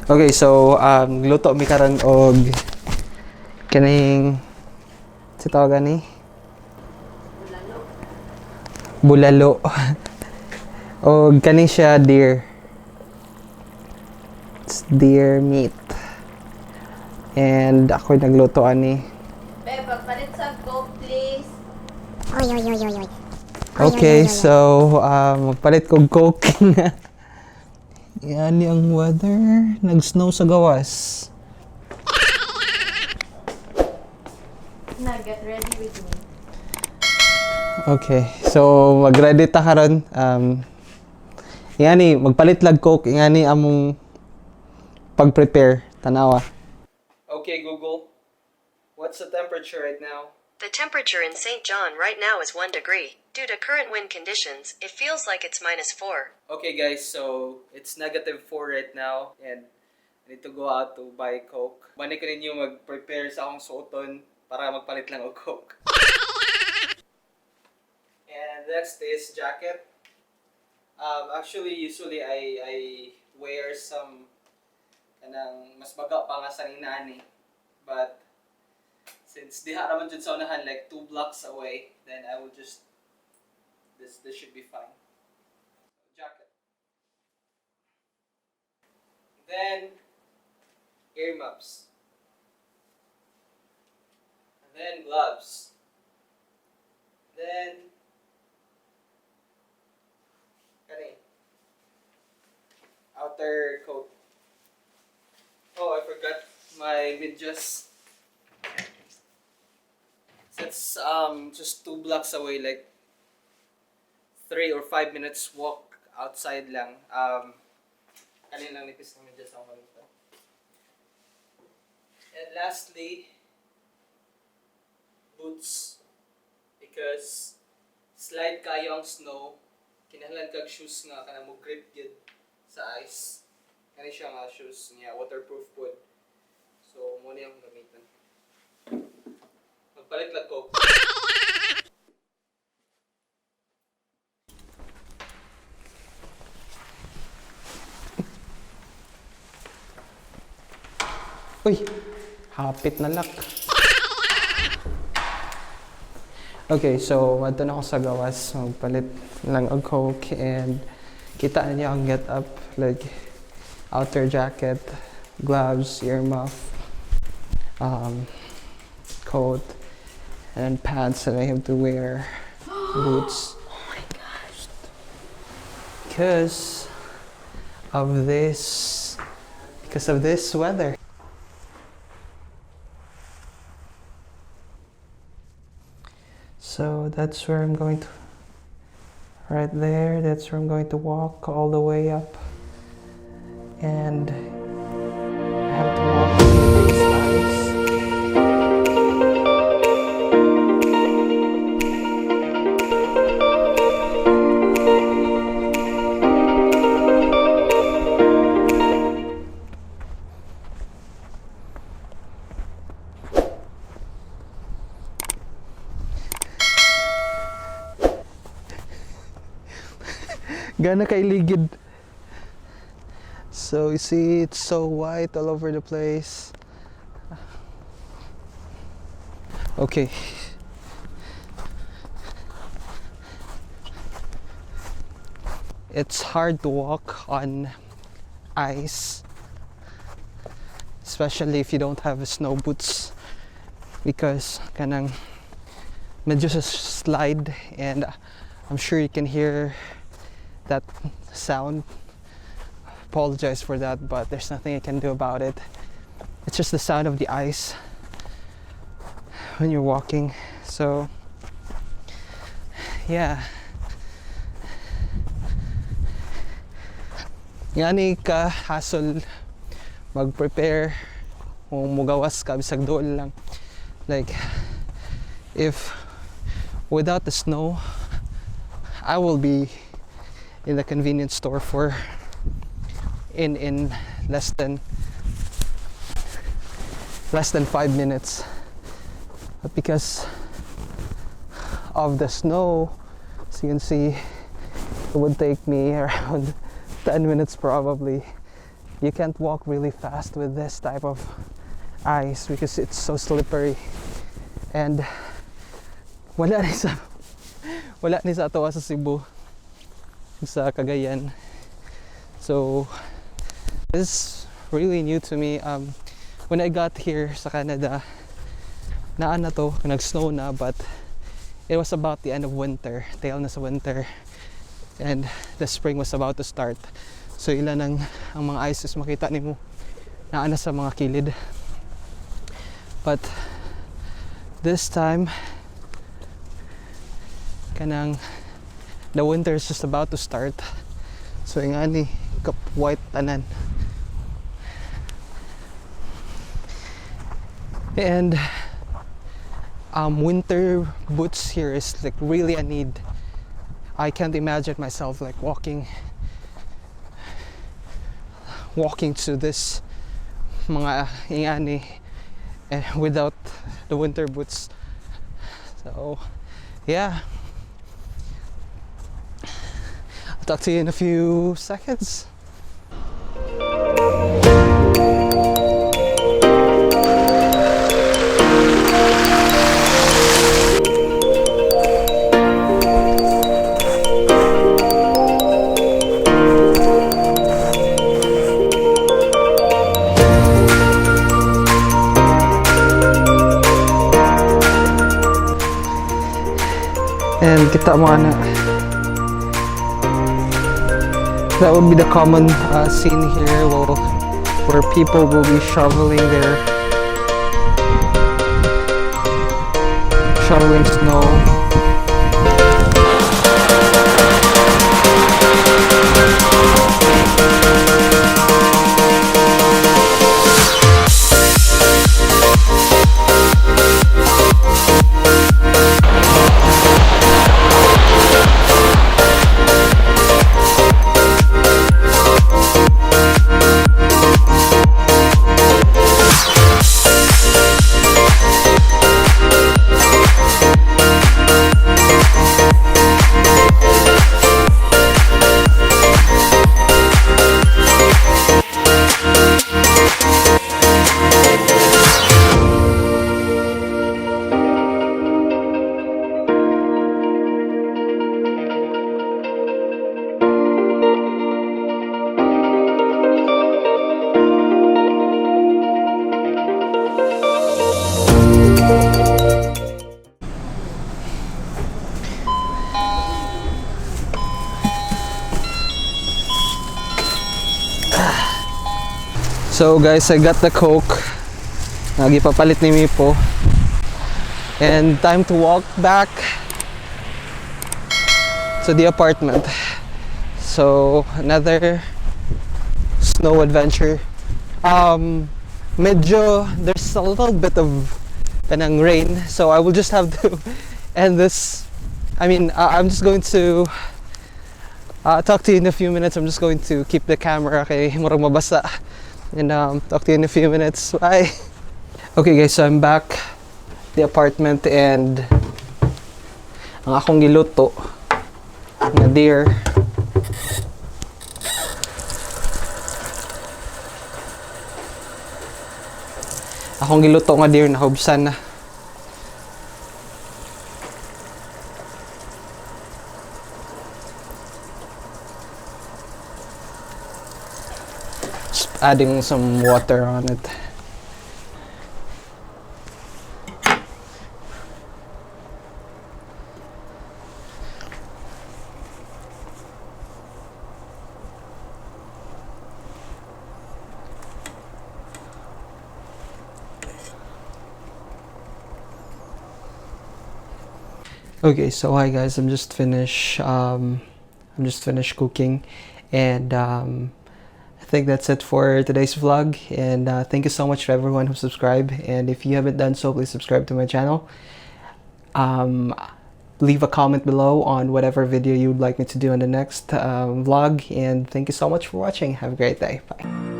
Okay, so luto mi karon og kaning si tawag ni bulalo. Og kaning siya deer. It's deer meat. And ako nagluto ani. Babe, pagpalit sa Coke, please. Oy. Okay, so magpalit kog Coke. Yan ang weather. Nag-snow sa gawas. Na, get ready with me. Okay, so mag-ready ta karon. Ingani, magpalit lag Coke. Ingani among pag-prepare. Tanawa. Okay, Google. What's the temperature right now? The temperature in St. John right now is 1 degree. Due to current wind conditions, it feels like it's -4. Okay guys, so it's -4 right now and I need to go out to buy Coke. Bani ko ninyo mag-prepare sa akong suoton para magpalit lang og Coke. And next is jacket. Actually, usually I wear some kanang mas baga pa nga sa inani. But since diha raman jud sa unahan like 2 blocks away, then I will just this should be fine. Jacket. Then earmuffs. And then gloves. Then kani outer coat. Oh, I forgot my medyas. Since just 2 blocks away, like 3 or 5 minutes walk outside lang. Kanina nipis ng medyas ako malito. And lastly, boots. Because slide kayo ang snow, kinahanglan kag shoes nga kanang mo grip gyud sa ice. Kani siya nga shoes niya, waterproof pod. So mo niya akong gamitan. Magpalit lang ko. Uy, hapit na lak. Okay, so madto na ako sa gawas. Magpalit lang og Coke and kita niya ang get up like outer jacket, gloves, earmuff, coat, and pants that I have to wear, boots. Oh my gosh. Because of this weather. So that's where I'm going to, right there, that's where I'm going to walk all the way up. And I have to walk through these ice. Gana kay ligid. So you see, it's so white all over the place. Okay. It's hard to walk on ice, especially if you don't have snow boots, because kanang medyo sa slide, and I'm sure you can hear that sound. Apologize for that, but there's nothing I can do about it. It's just the sound of the ice when you're walking. So yeah, ngani ka hassle mag-prepare kung mugawas ka bisag dool lang. Like if without the snow, I will be in the convenience store for in less than 5 minutes, but because of the snow, as you can see, it would take me around 10 minutes probably, you can't walk really fast with this type of ice because it's so slippery. And wala ni sa atawa sa Cebu, sa Cagayan. So this is really new to me. When I got here sa Canada, nag-snow na, but it was about the end of winter, tail na sa winter, and the spring was about to start. So ilan ang mga ices makita nimo naana sa mga kilid. But this time, kanang the winter is just about to start. So ingani kap white tanan. And winter boots here is like really a need. I can't imagine myself like walking to this mga ingani without the winter boots. So yeah, I'll talk to you in a few seconds. And kita mo na, that would be the common scene here, where people will be shoveling snow. So guys, I got the Coke. Nagipapalit ni Mipo. And time to walk back to the apartment. So another snow adventure. Medyo there's a little bit of kanang rain, so I will just have to end this. I mean, I'm just going to talk to you in a few minutes. I'm just going to keep the camera kay murag mabasa. And talk to you in a few minutes. Bye. Okay guys, so I'm back at the apartment, and ang akong giluto na deer. Akong giluto nga deer na hubsan na. Adding some water on it. Okay, so hi guys, I'm just finished cooking, and I think that's it for today's vlog, and thank you so much to everyone who subscribed, and if you haven't done so, please subscribe to my channel. Leave a comment below on whatever video you would like me to do in the next vlog, and thank you so much for watching. Have a great day. Bye.